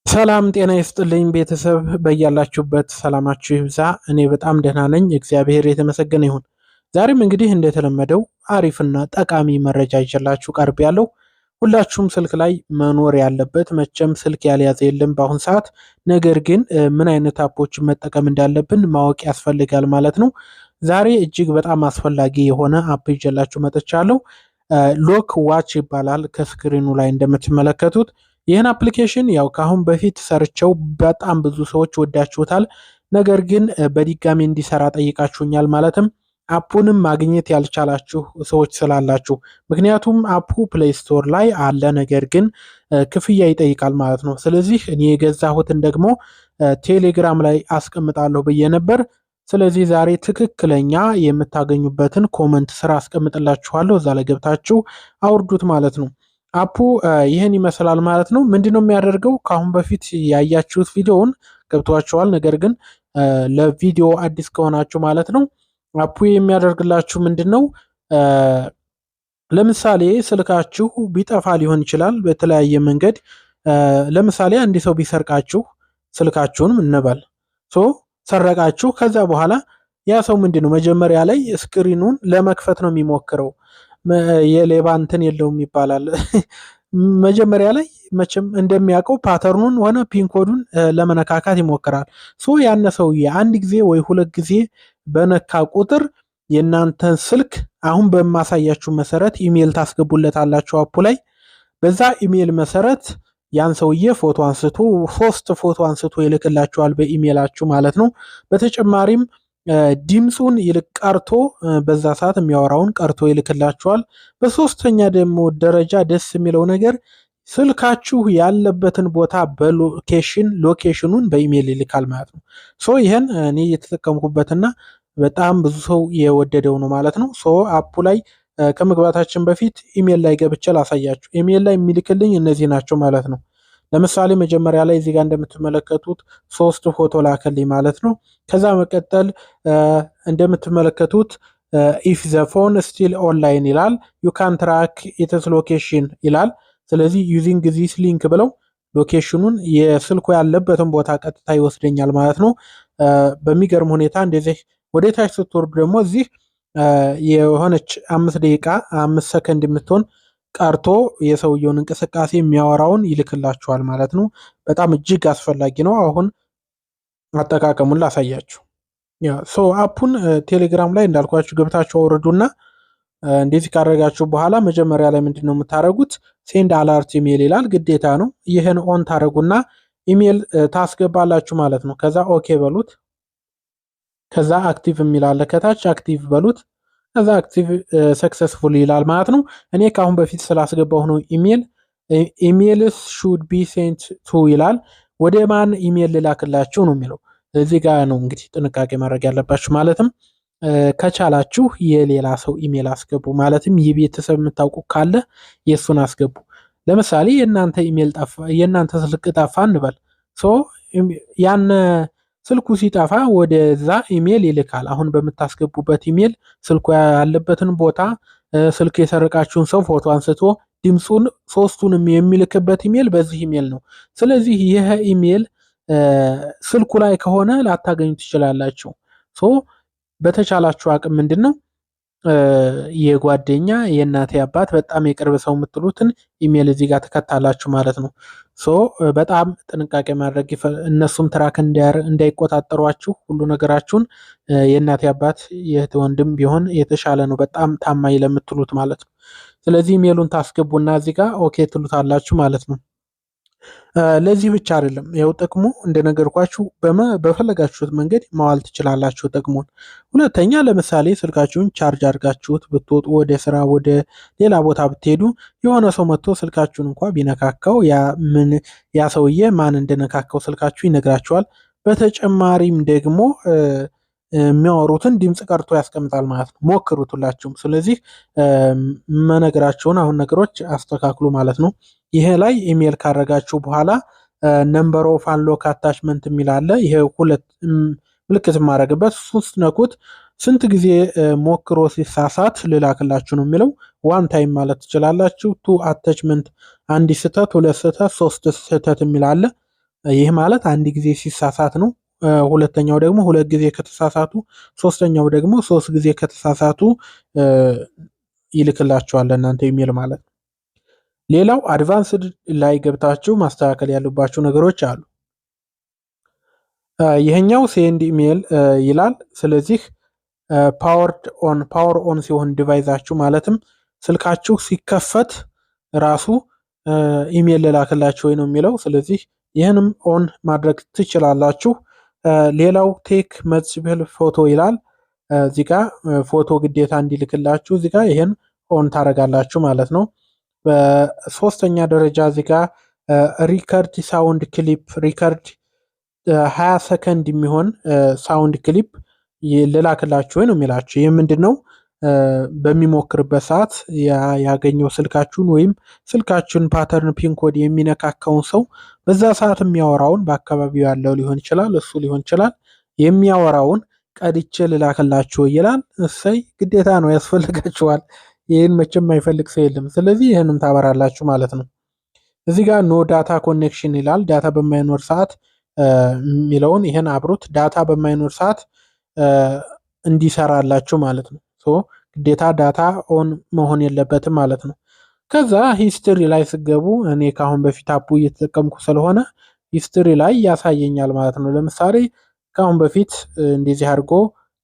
ሰላም ጤና ይስጥልኝ ቤተሰብ፣ በያላችሁበት ሰላማችሁ ይብዛ። እኔ በጣም ደህና ነኝ፣ እግዚአብሔር የተመሰገነ ይሁን። ዛሬም እንግዲህ እንደተለመደው አሪፍና ጠቃሚ መረጃ ይዤላችሁ ቀርቤያለሁ። ሁላችሁም ስልክ ላይ መኖር ያለበት፣ መቼም ስልክ ያልያዘ የለም በአሁን ሰዓት። ነገር ግን ምን አይነት app ኦችን መጠቀም እንዳለብን ማወቅ ያስፈልጋል ማለት ነው። ዛሬ እጅግ በጣም አስፈላጊ የሆነ app ይዤላችሁ መጥቻለሁ። Lock Watch ይባላል፣ ከ screen ኑ ላይ እንደምትመለከቱት። ይህን application ያው ከአሁን በፊት ሰርቸው በጣም ብዙ ሰዎች ወዳችሁታል። ነገር ግን በድጋሚ እንዲሰራ ጠይቃችሁኛል። ማለትም app ኡንም ማግኘት ያልቻላችሁ ሰዎች ስላላችሁ፣ ምክንያቱም app ኡ Play Store ላይ አለ፣ ነገር ግን ክፍያ ይጠይቃል ማለት ነው። ስለዚህ እኔ የገዛሁትን ደግሞ ቴሌግራም ላይ አስቀምጣለሁ ብዬ ነበር። ስለዚህ ዛሬ ትክክለኛ የምታገኙበትን comment ስር አስቀምጥላችኋለሁ። እዛ ላይ ገብታችሁ አውርዱት ማለት ነው። App ኡ ይህን ይመስላል ማለት ነው። ምንድነው የሚያደርገው? ከአሁን በፊት ያያችሁት ቪዲዮውን ገብቷችኋል። ነገር ግን ለቪዲዮ አዲስ ከሆናችሁ ማለት ነው፣ app ኡ የሚያደርግላችሁ ምንድን ነው? ለምሳሌ ስልካችሁ ቢጠፋ ሊሆን ይችላል በተለያየ መንገድ። ለምሳሌ አንድ ሰው ቢሰርቃችሁ ስልካችሁን እንበል፣ so ሰረቃችሁ። ከዛ በኋላ ያ ሰው ምንድን ነው፣ መጀመሪያ ላይ screen ኑን ለመክፈት ነው የሚሞክረው። የሌባ እንትን የለውም ይባላል። መጀመሪያ ላይ መቼም እንደሚያውቀው pattern ኑን ሆነ PIN code ኡን ለመነካካት ይሞክራል። So ያን ሰውዬ አንድ ጊዜ ወይ ሁለት ጊዜ በነካ ቁጥር የእናንተን ስልክ አሁን በማሳያችሁ መሰረት ኢሜል ታስገቡለታላችሁ app ኡ ላይ። በዛ ኢሜል መሰረት ያን ሰውዬ ፎቶ አንስቶ፣ ሶስት ፎቶ አንስቶ ይልክላችኋል በኢሜላችሁ ማለት ነው። በተጨማሪም ድምፁን ይልቅ ቀርቶ፣ በዛ ሰዓት የሚያወራውን ቀርቶ ይልክላችኋል። በሶስተኛ ደግሞ ደረጃ ደስ የሚለው ነገር ስልካችሁ ያለበትን ቦታ በ location ኑን በኢሜይል ይልካል ማለት ነው። So ይህን እኔ እየተጠቀምኩበትና በጣም ብዙ ሰው የወደደው ነው ማለት ነው። So app ኡ ላይ ከመግባታችን በፊት ኢሜይል ላይ ገብቼ ላሳያችሁ። ኢሜይል ላይ የሚልክልኝ እነዚህ ናቸው ማለት ነው። ለምሳሌ መጀመሪያ ላይ እዚህ ጋር እንደምትመለከቱት ሶስት ፎቶ ላከልኝ ማለት ነው። ከዛ መቀጠል እንደምትመለከቱት "If the phone still online" ይላል፣ "you can track its location" ይላል። ስለዚህ "using this link" ብለው location ኑን፣ የስልኩ ያለበትን ቦታ ቀጥታ ይወስደኛል ማለት ነው። በሚገርም ሁኔታ እንደዚህ ወደ ታች ስትወርዱ ደግሞ እዚህ የሆነች 5 ደቂቃ 5 ሰከንድ የምትሆን ቀርቶ የሰውየውን እንቅስቃሴ የሚያወራውን ይልክላችኋል ማለት ነው። በጣም እጅግ አስፈላጊ ነው። አሁን አጠቃቀሙን ላሳያችሁ። So app ኡን ቴሌግራም ላይ እንዳልኳችሁ ገብታችሁ አውርዱና እንደዚህ ካደረጋችሁ በኋላ መጀመሪያ ላይ ምንድን ነው የምታደርጉት? "Send alert email" ይላል፣ ግዴታ ነው። ይህን on ታደርጉና ኢሜል ታስገባላችሁ ማለት ነው። ከዛ okay በሉት። ከዛ active የሚል አለ ከታች፣ active በሉት። ከዛ active successful ይላል ማለት ነው። እኔ ከአሁን በፊት ስላስገባሁ ነው email። "Emails should be sent to" ይላል። ወደ ማን ኢሜል ልላክላችሁ ነው የሚለው። እዚህ ጋር ነው እንግዲህ ጥንቃቄ ማድረግ ያለባችሁ። ማለትም ከቻላችሁ የሌላ ሰው ኢሜል አስገቡ። ማለትም የቤተሰብ የምታውቁ ካለ የእሱን አስገቡ። ለምሳሌ የእናንተ ኢሜል ጠፋ፣ የእናንተ ስልክ ጠፋ እንበል። So ያን ስልኩ ሲጠፋ ወደዛ ኢሜል ይልካል። አሁን በምታስገቡበት ኢሜል ስልኩ ያለበትን ቦታ፣ ስልክ የሰረቃችሁን ሰው ፎቶ አንስቶ ድምፁን ሶስቱንም የሚልክበት ኢሜል በዚህ ኢሜል ነው። ስለዚህ ይህ ኢሜል ስልኩ ላይ ከሆነ ላታገኙ ትችላላችሁ። So በተቻላችሁ አቅም ምንድን ነው፣ የጓደኛ፣ የእናት፣ አባት፣ በጣም የቅርብ ሰው የምትሉትን ኢሜል እዚህ ጋር ትከታላችሁ ማለት ነው። So በጣም ጥንቃቄ ማድረግ፣ እነሱም track እንዳይቆጣጠሯችሁ ሁሉ ነገራችሁን፣ የእናት፣ አባት፣ የእህት፣ ወንድም ቢሆን የተሻለ ነው፣ በጣም ታማኝ ለምትሉት ማለት ነው። ስለዚህ ኢሜሉን ታስገቡና እዚህ ጋር okay ትሉታላችሁ ማለት ነው። ለዚህ ብቻ አይደለም፣ ያው ጥቅሙ እንደነገርኳችሁ በፈለጋችሁት መንገድ ማዋል ትችላላችሁ ጥቅሙን። ሁለተኛ ለምሳሌ ስልካችሁን charge አድርጋችሁት ብትወጡ፣ ወደ ስራ ወደ ሌላ ቦታ ብትሄዱ፣ የሆነ ሰው መጥቶ ስልካችሁን እንኳ ቢነካካው ያ ምን ያ ሰውዬ ማን እንደነካካው ስልካችሁ ይነግራችኋል። በተጨማሪም ደግሞ የሚያወሩትን ድምፅ ቀርቶ ያስቀምጣል ማለት ነው። ሞክሩት ሁላችሁም። ስለዚህ መነግራችሁን አሁን ነገሮች አስተካክሉ ማለት ነው። ይሄ ላይ ኢሜል ካረጋችሁ በኋላ "number of unlock attachment" የሚል አለ። ይሄ ሁለት ምልክት የማደርግበት፣ እሱን ስትነኩት ስንት ጊዜ ሞክሮ ሲሳሳት ልላክላችሁ ነው የሚለው። One time ማለት ትችላላችሁ። Two attachment፣ አንድ ስህተት፣ ሁለት ስህተት፣ ሶስት ስህተት የሚል አለ። ይህ ማለት አንድ ጊዜ ሲሳሳት ነው። ሁለተኛው ደግሞ 2 ጊዜ ከተሳሳቱ፣ ሶስተኛው ደግሞ 3 ጊዜ ከተሳሳቱ ይልክላችኋል ለእናንተ ኢሜል ማለት ነው። ሌላው advanced ላይ ገብታችሁ ማስተካከል ያሉባችሁ ነገሮች አሉ። ይሄኛው send email ይላል። ስለዚህ powered on power on ሲሆን device ኣችሁ ማለትም ስልካችሁ ሲከፈት ራሱ ኢሜል ልላክላችሁ ወይ ነው የሚለው። ስለዚህ ይህንም on ማድረግ ትችላላችሁ። ሌላው take multiple photo ይላል። እዚህ ጋ ፎቶ ግዴታ እንዲልክላችሁ እዚህ ጋ ይህን on ታደርጋላችሁ ማለት ነው። በሶስተኛ ደረጃ እዚህ ጋ record sound clip record 20 ሰከንድ የሚሆን sound clip ልላክላችሁ ወይ ነው የሚላችሁ። ይህ ምንድን ነው? በሚሞክርበት ሰዓት ያገኘው ስልካችሁን ወይም ስልካችሁን pattern pin code የሚነካካውን ሰው በዛ ሰዓት የሚያወራውን በአካባቢው ያለው ሊሆን ይችላል፣ እሱ ሊሆን ይችላል፣ የሚያወራውን ቀድቼ ልላክላችሁ ይላል። እሰይ ግዴታ ነው፣ ያስፈልጋችኋል። ይህን መቼም የማይፈልግ ሰው የለም። ስለዚህ ይህንም ታበራላችሁ ማለት ነው። እዚህ ጋር no data connection ይላል። Data በማይኖር ሰዓት የሚለውን ይህን አብሩት። Data በማይኖር ሰዓት እንዲሰራላችሁ ማለት ነው። So ግዴታ data on መሆን የለበትም ማለት ነው። ከዛ history ላይ ስገቡ እኔ ከአሁን በፊት app ኡ እየተጠቀምኩ ስለሆነ history ላይ ያሳየኛል ማለት ነው። ለምሳሌ ከአሁን በፊት እንደዚህ አድርጎ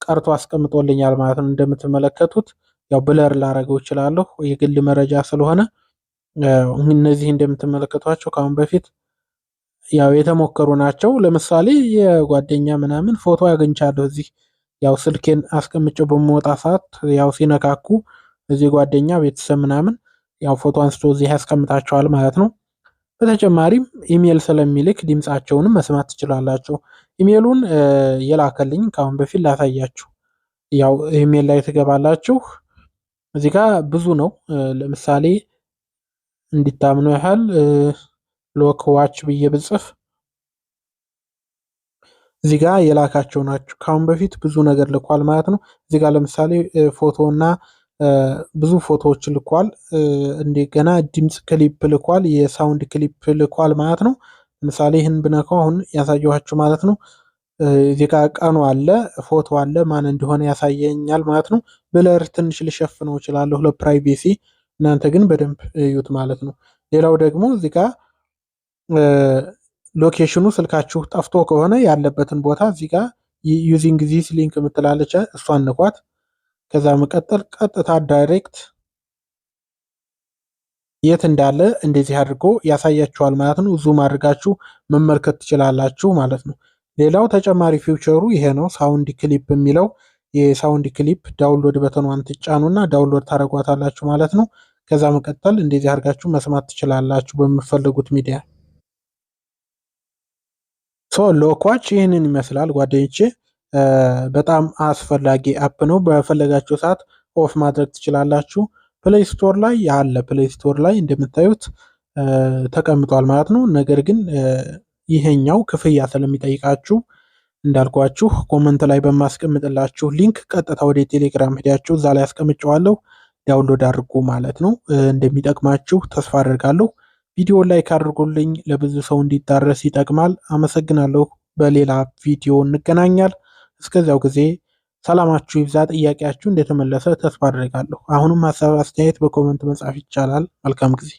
ቀርቶ አስቀምጦልኛል ማለት ነው። እንደምትመለከቱት ያው blur ላረገው እችላለሁ የግል መረጃ ስለሆነ። እነዚህ እንደምትመለከቷቸው ከአሁን በፊት ያው የተሞከሩ ናቸው። ለምሳሌ የጓደኛ ምናምን ፎቶ አግኝቻለሁ እዚህ ያው ስልኬን አስቀምጬው በምወጣ ሰዓት ያው ሲነካኩ እዚህ ጓደኛ ቤተሰብ ምናምን ያው ፎቶ አንስቶ እዚህ ያስቀምጣቸዋል ማለት ነው። በተጨማሪም ኢሜል ስለሚልክ ድምጻቸውንም መስማት ትችላላችሁ። ኢሜሉን የላከልኝ ከአሁን በፊት ላሳያችሁ። ያው ኢሜል ላይ ትገባላችሁ። እዚህ ጋር ብዙ ነው። ለምሳሌ እንዲታምኑ ያህል lock watch ብዬ ብጽፍ እዚህ ጋር የላካቸው ናቸው። ከአሁን በፊት ብዙ ነገር ልኳል ማለት ነው። እዚህ ጋር ለምሳሌ ፎቶ እና ብዙ ፎቶዎች ልኳል። እንደገና ድምፅ ክሊፕ ልኳል፣ የ sound clip ልኳል ማለት ነው። ለምሳሌ ይህን ብነካው አሁን ያሳየኋችሁ ማለት ነው። እዚህ ጋር ቀኑ አለ፣ ፎቶ አለ፣ ማን እንደሆነ ያሳየኛል ማለት ነው። Blur ትንሽ ልሸፍነው እችላለሁ ለ privacy፣ እናንተ ግን በደንብ እዩት ማለት ነው። ሌላው ደግሞ እዚህ ጋር location ኑ ስልካችሁ ጠፍቶ ከሆነ ያለበትን ቦታ እዚህ ጋር using this link የምትላለች እሷን ንኳት። ከዛ መቀጠል ቀጥታ direct የት እንዳለ እንደዚህ አድርጎ ያሳያችኋል ማለት ነው። Zoom አድርጋችሁ መመልከት ትችላላችሁ ማለት ነው። ሌላው ተጨማሪ feature ኡ ይሄ ነው። Sound clip የሚለው የ sound clip download button ኗን ትጫኑና download ታደርጓታላችሁ ማለት ነው። ከዛ መቀጠል እንደዚህ አድርጋችሁ መስማት ትችላላችሁ በምትፈልጉት ሚዲያ። So Lockwatch ይህንን ይመስላል ጓደኞቼ። በጣም አስፈላጊ app ነው። በፈለጋችሁ ሰዓት off ማድረግ ትችላላችሁ። Play Store ላይ ያለ Play Store ላይ እንደምታዩት ተቀምጧል ማለት ነው። ነገር ግን ይሄኛው ክፍያ ስለሚጠይቃችሁ እንዳልኳችሁ comment ላይ በማስቀምጥላችሁ link ቀጥታ ወደ ቴሌግራም ሄዳችሁ እዛ ላይ አስቀምጨዋለሁ። Download አድርጉ ማለት ነው። እንደሚጠቅማችሁ ተስፋ አድርጋለሁ። ቪዲዮ like አድርጉልኝ፣ ለብዙ ሰው እንዲዳረስ ይጠቅማል። አመሰግናለሁ። በሌላ ቪዲዮ እንገናኛል። እስከዚያው ጊዜ ሰላማችሁ ይብዛ። ጥያቄያችሁ እንደተመለሰ ተስፋ አድርጋለሁ። አሁንም ሀሳብ አስተያየት በ comment መጻፍ ይቻላል። መልካም ጊዜ።